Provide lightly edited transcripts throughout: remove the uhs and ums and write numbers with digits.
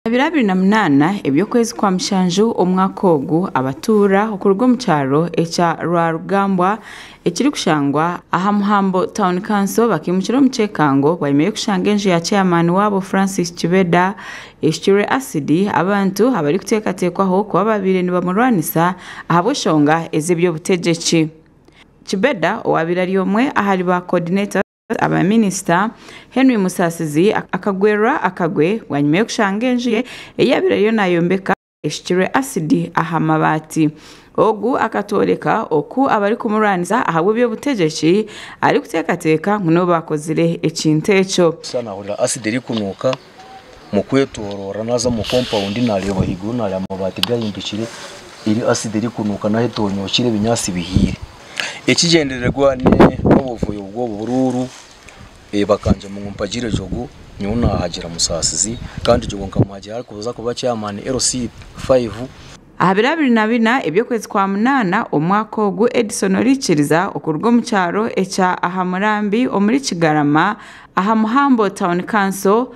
Biro 28 eby'okwezi kwa mushanju omwaka ogu, abatuura okuruga omu kyaro ekya Rwarugambwa ekirikushangwa aha Muhambo Town Council bakaimukira omu kyekango bwanyima y'okushanga enju ya chairman waabo Francis Kibeda eshukirwe asidi abantu abarikuteekateekwaho kuba babaire nibamurwanisa ahabw'enshonga ez'eby'obutegyeki. Kibeda owaabaire ari omwe ahari ba coordinators Aba minisita, Henry Musasizi akagwerwa akagwe bwanyima y'okushanga enju ye ei yaabaire ariyo naayombeka eshukirwe asidi aha mabaati. Ogu akatworeka oku abarikumurwanisa ahabw'eby'obutegyeki arikuteekateeka ngu nibo baakozire ekintu ekyo. Nahurira asidi erikunuuka mukwetoroora naaza omu kompawundi naareeba ahaiguru naareeba amabaati gahindukire eri asidi erikunuuka n'ahu etonyokire ebinyaatsi bihiire. Ekigyendererwa n'obuvuyo bw'oburuuru bakangyema ngu mpagire Jogo nyowe naahagira Musaasizi kandi Jogo nkamuhagira arikuza kuba chairman LC5. Aha biro 24 eby'okwezi kwa munaana omwaka ogu, Edson Orikiriza okuruga omu kyaro ekya Ahamurambi omuri Kigarama aha Muhambo Town Council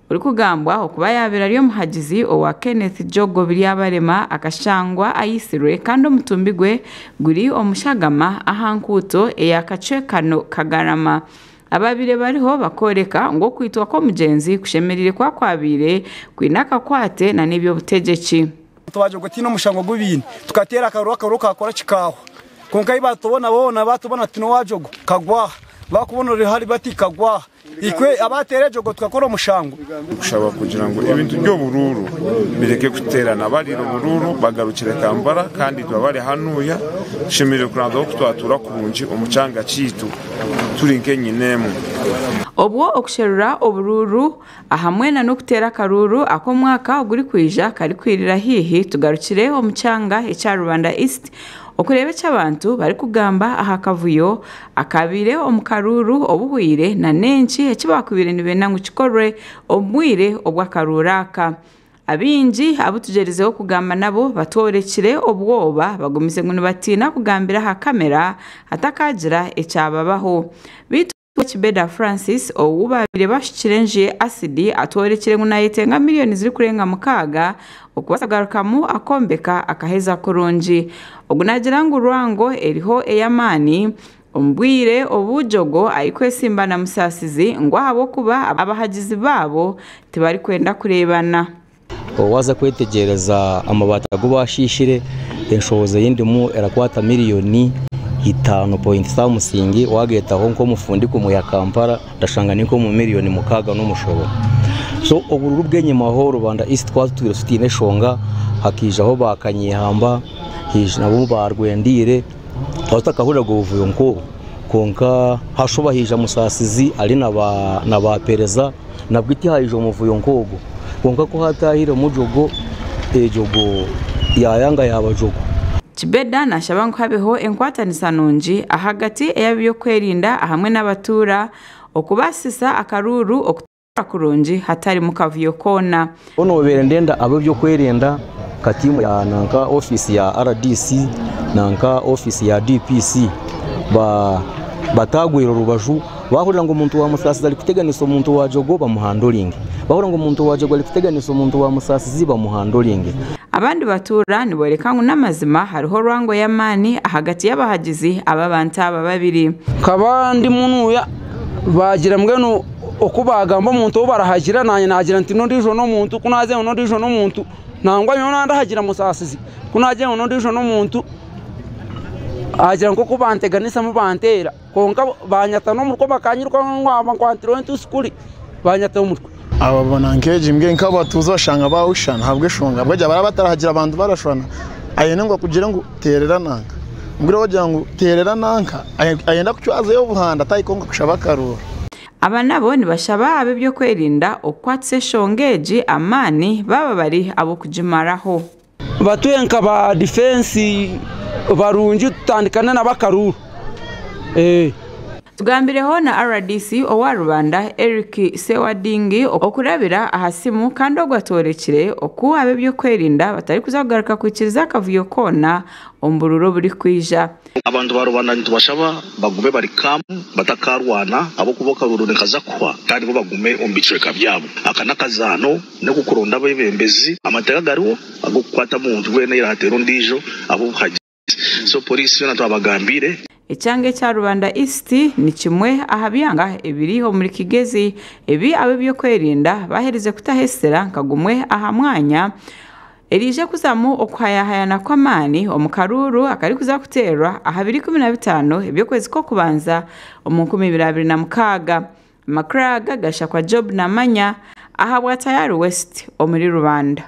Orikugambwa okuba yaabaire ari omuhagizi owa Kenneth Jogo Biryabarema akashangwa aitsirwe kandi omutumbi gwe guri omu shagama aha nkuuto eya Kacwekano Kagarama. Ababaire bariho bakooreka ngu okwitwa kw'omugyenzi kushemereire kuba kwabaire kwine akakwate n'eby'obutegyeki. Twagira tihaine omushango ogu baine, tukateera akaruru akaruru kaakora kikaahwa. Kwonka ahi baatubona boona baatubona tuti n'owa Jogo kagwa aha, baakubona ori hari bati kagwa aha. Itwe abaateera ejogo tukakora omushango. Kushaba kugira ngu ebintu by'oburuuru bireke kuteerana. Abariire oburuuru bagarukire Kampala kandi itwe abari hanuya tushemereire kuranzya oku twatuura kurungi omu kyanga kyaitu turi nk'enyina emwe. Obwo okusherura oburuuru ahamwe na n'okuteera akaruuru ak'omwaka ogurikwija karikwirira haihi, tugarukire omu kyanga ekya Rubanda East okureeba eki abantu barikugamba aha kavuyo akaabaire omu karuuru obuhweire na n'enki eki baakubaire nibenda ngu kikorwe omu bwire obw'akaruuru aka. Abaingi abu tugyerizeho kugamba nabo batworekire obwoba bagumize ngu nibatiina kugambira aha kamera hatakaagira ekyababaho. Beitu Kibeda Francis ou baabaire bashukire enju ye asidi atworekire ngu naayetenga miriyoni zirikurenga mukaaga okubaasa kugarukamu akombeka akaheza kurungi. Ogu naagira ngu rwango eriho ey'amaani omu bwire obu Jogo arikwesimba na Musasizi ngu ahabw'okuba abahagizi baabo tibarikwenda kureebana. Waaza kwetegyereza amabaati agu baashiishire, enshohoza ei ndimu erakwata miriyoni itaano poyinti samusingi, waageetaho nk'omufundi kumwiha Kampala ndashanga ni nk'omu miriyoni mukaaga n'omushoro. So obururu bw'enyimaho Rubanda East twaba tutwire tutaine eshonga, hakaijaho ba Kanyeihamba, haija nabo ba Rwendiire, twaba tutakahuriraga obuvuyo nk'obu. Kwonka hashuba haija Musaasizi ari na ba Pereza. Nabwo tihaija omuvuyo nk'ogwo. Kwonka ku haataahire omujogo, ejogo yaayanga yaaba jogo. Kibeda nashaba ngu habeho enkwatanisa nungi ahagati ey'ab'ebyokwerinda ahamwe n'abatuura okubaasisa akaruuru okutuura kurungi hatarimu kavuyo koona. Mbwenu nobeire ndenda ab'ebyokwerinda nka tiimu ya nanka ofiisi ya RDC nanka ofiisi ya DPC bataagwire orubaju Baahurira ngu omuntu wa Musaasizi arikuteganisa omuntu wa Jogo, bamuhandoringe. Baahurira ngu omuntu wa Jogo arikuteganisa omuntu wa Musaasizi, bamuhandoringe. Abandi batuura nibooreka ngu n'amazima hariho rwango y'amaani ahagati y'abahagizi ab'abantu aba babiri. Nkaba ndi munuya baagira mbwenu oku baagamba omuntu ou barahagira naanye naagira nti n'ondiijo n'omuntu ku naagira ngu n'ondiijo n'omuntu nangwa nyowe nandahagira Musaasizi ku naagira ngu n'ondiijo n'omuntu haagira nk'oku banteganisamu banteera. Kwonka baanyata n'omutwe bakanyirukaho ngu bankwatireho entusi kuri, baanyata omutwe. Ababona nk'egi mbwenu nk'abatuuze bashanga baawushana ahabw'eshonga ahabw'okugira baraba batarahagira abantu barashwana ayenda ngu akugire ngu teerera nanka mbwenu wagira ngu teerera nanka ayenda kucwazayo obuhanda atahika ngu akushaba akaruuru. Aba nabo nibashaba ab'ebyokwerinda okukwatisa eshonga egi amaani baaba bari ab'okugimaraho. Batuhe nka ba difensi barungi tutandikane nabo akaruuru. Tugambireho na RDC owa Rubanda Eric Sewadingi okurabira aha simu kandi ogwo atworekire oku ab'ebyokwerinda batarikuza kugaruka kwikiriza akavuyo koona omu bururu oburikwija. Abantu ba Rubanda nitubashaba bagume bari calm batakarwana ahabw'okuba akaruru nikaza kuhwa kandi bo bagume omu bicweka byabo. Aka n'akazaano n'okuronda abebembezi, amateeka gariho ag'okukwata omuntu weena oyerahateera ondiijo ahabw'obuhagizi. So poliisi yoona twabagambiire. Ekyanga ekya Rubanda East ni kimwe aha byanga ebiri omuri Kigezi ebi ab'ebyokwerinda baherize kutaho esira nka gumwe aha mwanya eriije kuzamu okuhayahayana kw'amaani omu karuuru akarikuza kuteerwa aha 2015 eby'okwezi kw'okubanza omu 2026. Amakuru aga gashakwa Job Namanya ahabwa Tayari West omuri Rubanda.